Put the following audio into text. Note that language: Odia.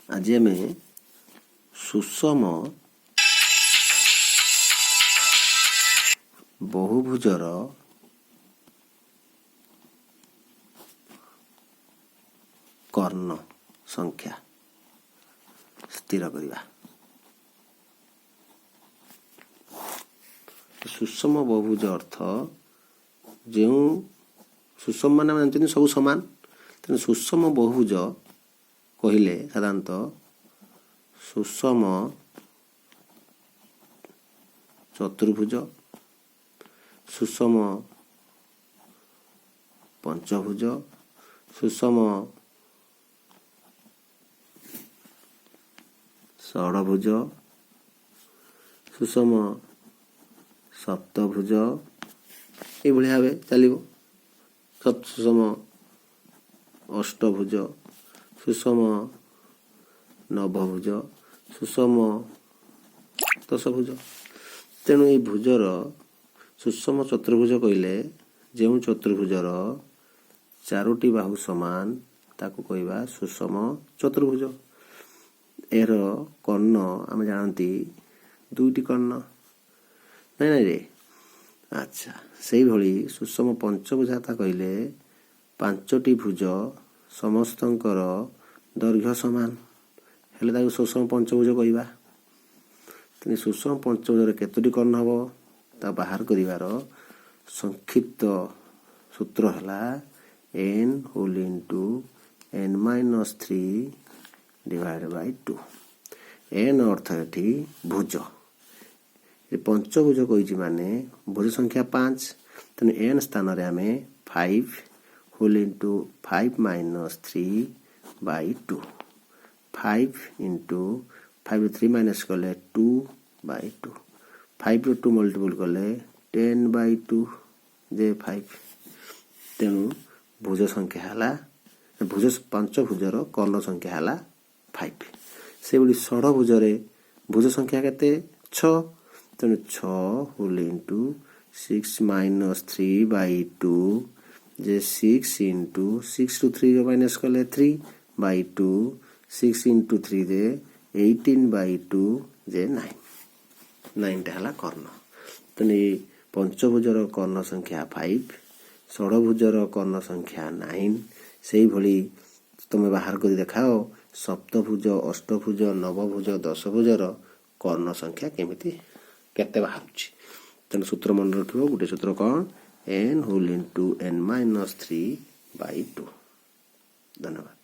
ଆଜି ଆମେ ସୁଷମ ବହୁଭୁଜର କର୍ଣ୍ଣ ସଂଖ୍ୟା ସ୍ଥିର କରିବା। ସୁଷମ ବହୁଭୁଜ ଅର୍ଥ, ଯେଉଁ ସୁଷମ ମାନେ ଆମେ ଜାଣିଛନ୍ତି ସବୁ ସମାନ। ତେଣୁ ସୁଷମ ବହୁଭୁଜ କହିଲେ ସାଧାରଣତଃ ସୁଷମ ଚତୁର୍ଭୁଜ, ସୁଷମ ପଞ୍ଚଭୁଜ, ସୁଷମ ଷଡ଼ଭୁଜ, ସୁଷମ ସପ୍ତଭୁଜ, ଏଇଭଳି ଭାବେ ଚାଲିବ। ସୁଷମ ଅଷ୍ଟଭୁଜ, ସୁଷମ ନବଭୁଜ, ସୁଷମ ଦଶଭୁଜ। ତେଣୁ ଏଇ ଭୁଜର ସୁଷମ ଚତୁର୍ଭୁଜ କହିଲେ ଯେଉଁ ଚତୁର୍ଭୁଜର ଚାରୋଟି ବାହୁ ସମାନ, ତାକୁ କହିବା ସୁଷମ ଚତୁର୍ଭୁଜ। ଏହାର କର୍ଣ୍ଣ ଆମେ ଜାଣନ୍ତି ଦୁଇଟି କର୍ଣ୍ଣ। ନାଇଁ ନାଇଁ ରେ। ଆଚ୍ଛା, ସେଇଭଳି ସୁଷମ ପଞ୍ଚଭୁଜାତା କହିଲେ ପାଞ୍ଚଟି ଭୁଜ ସମସ୍ତଙ୍କର ଦୈର୍ଘ୍ୟ ସମାନ ହେଲେ ତାକୁ ସୁଷମ ପଞ୍ଚଭୁଜ କହିବା। ତେଣୁ ସୁଷମ ପଞ୍ଚଭୁଜରେ କେତୋଟି କର୍ଣ୍ଣ ହେବ, ତା ବାହାର କରିବାର ସଂକ୍ଷିପ୍ତ ସୂତ୍ର ହେଲା n whole into n minus three divide by two। N ଅର୍ଥ ଏଠି ଭୁଜ। ଏ ପଞ୍ଚଭୁଜ କହିଛି ମାନେ ଭୁଜ ସଂଖ୍ୟା ପାଞ୍ଚ। ତେଣୁ ଏନ୍ ସ୍ଥାନରେ ଆମେ five whole into five minus three by two। Five into five three minus କଲେ ଟୁ ବାଇ ଟୁ, ଫାଇଭ୍ରୁ ଟୁ ମଲ୍ଟିପୁଲ୍ କଲେ ଟେନ୍ ବାଇ ଟୁ ଯେ ଫାଇଭ୍। ତେଣୁ ଭୁଜ ସଂଖ୍ୟା ହେଲା, ଭୁଜ ପାଞ୍ଚଭୁଜର କର୍ଣ୍ଣ ସଂଖ୍ୟା ହେଲା ଫାଇଭ୍। ସେଭଳି ଷଡ଼ଭୁଜରେ ଭୁଜ ସଂଖ୍ୟା କେତେ? ଛଅ। ତେଣୁ ଛଅ whole into six minus three by two ଯେ six into six two three minus କଲେ three by two, six into three ଯେ ଏଇଟିନ୍ ବାଇ ଟୁ ଯେ ନାଇନ୍। ନାଇନ୍ଟା ହେଲା କର୍ଣ୍ଣ। ତେଣୁ ଏଇ ପଞ୍ଚଭୁଜର କର୍ଣ୍ଣ ସଂଖ୍ୟା ଫାଇଭ୍, ଷଡ଼ଭୁଜର କର୍ଣ୍ଣ ସଂଖ୍ୟା ନାଇନ୍। ସେଇଭଳି ତୁମେ ବାହାର କରି ଦେଖାଅ, ସପ୍ତଭୁଜ, ଅଷ୍ଟଭୁଜ, ନବଭୁଜ, ଦଶଭୁଜର କର୍ଣ୍ଣ ସଂଖ୍ୟା କେମିତି କେତେ ବାହାରୁଛି। ତେଣୁ ସୂତ୍ର ମନେ ରଖିବ ଗୋଟେ ସୂତ୍ର କ'ଣ? N whole into n minus three by two। ଧନ୍ୟବାଦ।